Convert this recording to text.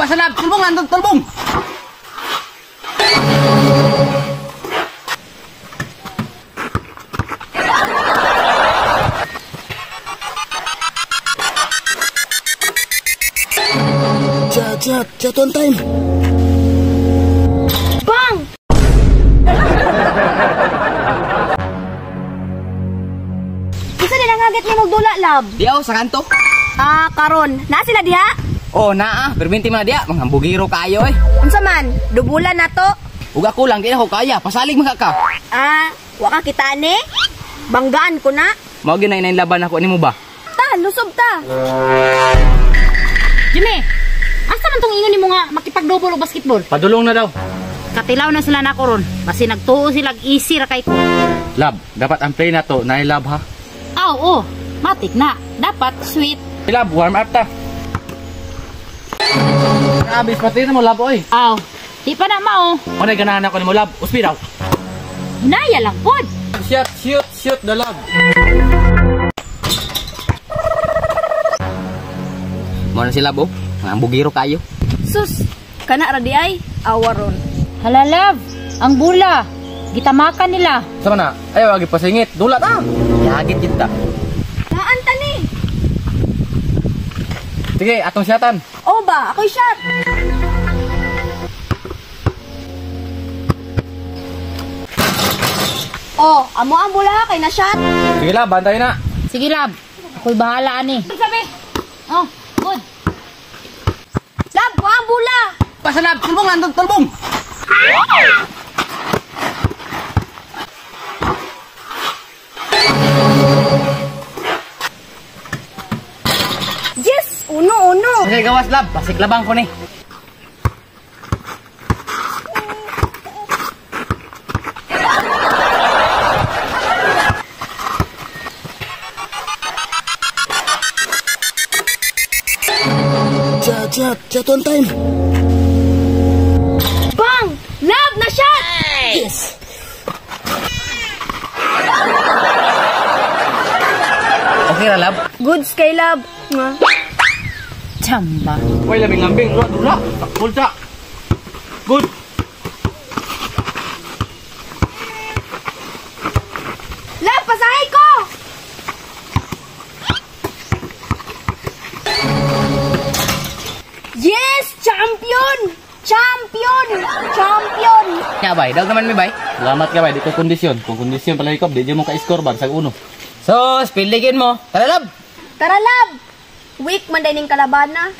Pasalab, tulbong nandun, tulbong. Chat, chat, chat on time. Bang! Isa nila nga ni magdula, lab. Diyaw, sa kanto. Ah, karon. Na sila diha? Oh, naa. Perminti man na diha. Mga bugiro kayo eh. Unsa man? Dubulan na to. Ug ako lang, di na ko kaya. Pasalig man ka. Ah, wa ka kita ni? Banggaan ko na. Mao gyud na inay laban ako nimo ba? Ta, lusob ta. Jimmy, asa man tong ingon nimo nga makipagdobol og basketball? Padulong na daw. Katilaw na sila nako ron. Basi nagtuo sila easy ra kay ko. Lab, dapat ang play na to na lab ha. Aw, oh, matik na. Dapat sweet. Lab, warm up ta. Grabe, pati na mo lab oy. Aw, di pa na mao. Unay ganahan ako nimo lab. Usbi daw. Hinaya lang pod. Shoot, shoot, shoot the lab. Mao na sila bo. Mga bugiro kayo. Sus, kana ra di ay awaron. Hala love, ang bula. Gitamakan nila. Sama na? Ayaw agi pasingit. Dula ta. Yagit jud ta. Naan ta ni? Sige, atong siyatan. O ba, ako'y shot. Oh, amo ang bula kay na shot. Sige lab, bantay na. Sige love, ako'y bahala ani. Sabi. Oh, good. Lab, wa ang bula. Pasalab, tulbong nandun, tulbong. Yes, uno uno. Sige, gawas lab, pasiklabang ko ni. Chat, chat, chat on time. Bang! Lab na shot. Yes. Okay ra lab. Goods kay lab. Nga. Chamba. Way labing lambing, dula dula. Pulsa. Good. Lab, pasahay ko. Yes, champion! Champion! Champion! Nya bay, dog naman mi bay. Salamat ka bay, di ko kondisyon. Kung kondisyon pala ikaw, di mo ka-score ba sa uno. Sus, piligin mo. Tara lab. Tara, lab! Weak man din yung kalabana.